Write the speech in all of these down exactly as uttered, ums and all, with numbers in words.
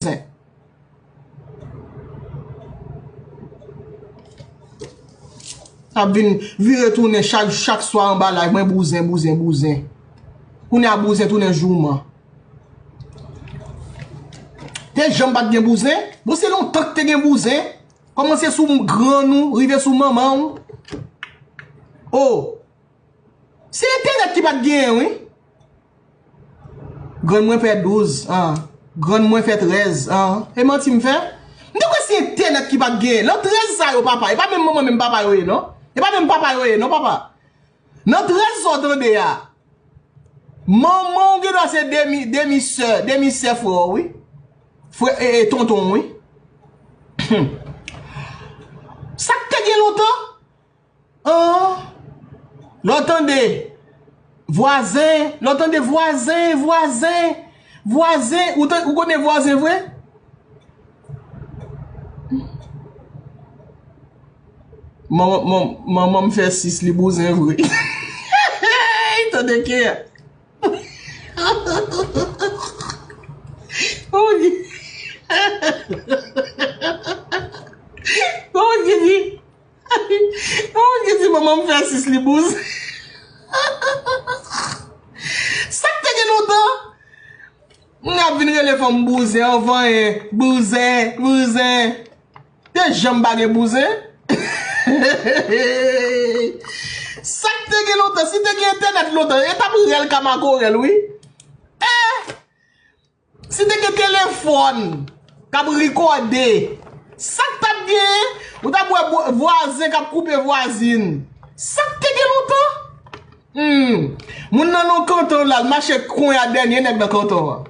bouzen. Ap vin vire tounen chak, chak swa anba live mwen, bouzen, bouzen, bouzen. Kounye a bouzen tounen jouman. Te janm pa t gen bouzen? Bon, se lontan k te gen bouzen. Kòmanse sou grann ou, rive sou manman ou. Oh! Se entènèt ki pa t genyen, wi. Grann mwen fè douz an. Grann mwen fè trèz an. E manti m fè? M te kwè se entènèt ki pa t genyen. Nan trèz sa yo, papa. E pa menm manman, menm papa yo ye, non. E pa menm papa yo ye, non, papa. Nan trèz sa w tande a. Manman w gendwa se demi, demi sè, demi sè frè w, wi. Frè, e, e, tonton w, wi. Sa k te gen lontan? An, lè w tande vwazen, lè w tande vwazen, vwazen, vwazen, ou tan-, ou konnen vwazen vre? Manman, manman, manman m fè sis, li bouzen vre. Tande ke. Oh, Jezi. Oh, Jezi. Oh, Jezi, manman m fè sis, li bouzen. Sa k te gen lontan? M ap vin rele fanm bouzen, anvanyen, bouzen, bouzen. Te janm pa gen bouzen. Sa k te gen lontan, si te gen entènèt lontan, e t ap rèl ka makorèl, wi. Eh! Si te gen telefòn k ap rekòde, sa k t ap genyen? Ou t ap wè bwa-, vwazen k ap koupe vwazin. Sa k te gen lontan? Hmm. Moun nan nan kanton la, l mache kounye a dènye nèg nan kanton an.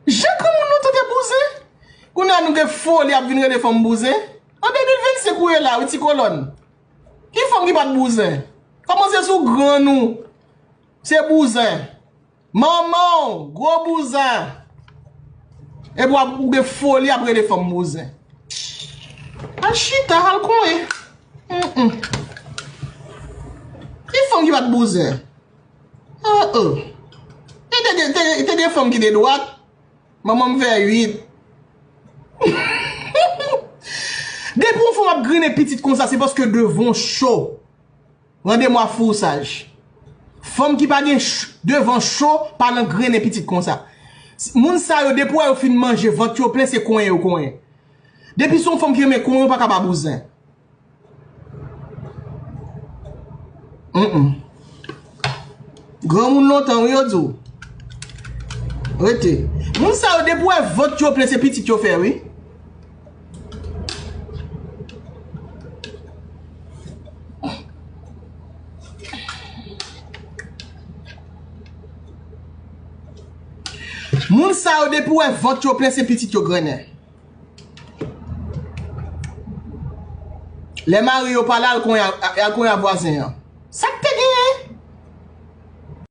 Jan granmoun lontan te bouzen. Kounye a nou gen foli ap vin rele fanm bouzen. An de mil vennsenk ou ye la, wi, ti kolòn. Ki fanm ki pa t bouzen? Kòmanse sou grann ou. Se bouzen. Manman w, gwo bouzen. Epi w ap, ou gen foli ap rele fanm bouzen. Al chita, al konyen. Mm, mm. Ki fanm ki pa t bouzen? Oh, oh. E te gen, te, te gen fanm ki te dwat. Manman m fè uit. Depi yon fanm ap grennen pitit konsa, se paske devan w cho. Randevou a fousaj. Fanm ki pa gen ch-, devan cho, pa nan grennen pitit konsa. S-, moun sa yo, depi w wè yo fin manje, vant yo plen, se konyen yo konyen. Depi se yon fanm ki renmen konyen, yo pa ka pa bouzen. Mm-mm. Granmoun lontan, wi, yo di w. Rete. Moun sa yo, depi w wè vant yo plen, se pitit yo fè, wi. Moun sa yo, depi w wè vant yo plen, se pitit yo grennen. Lè mari yo pa la, al konyen a, al konyen a vwazen an.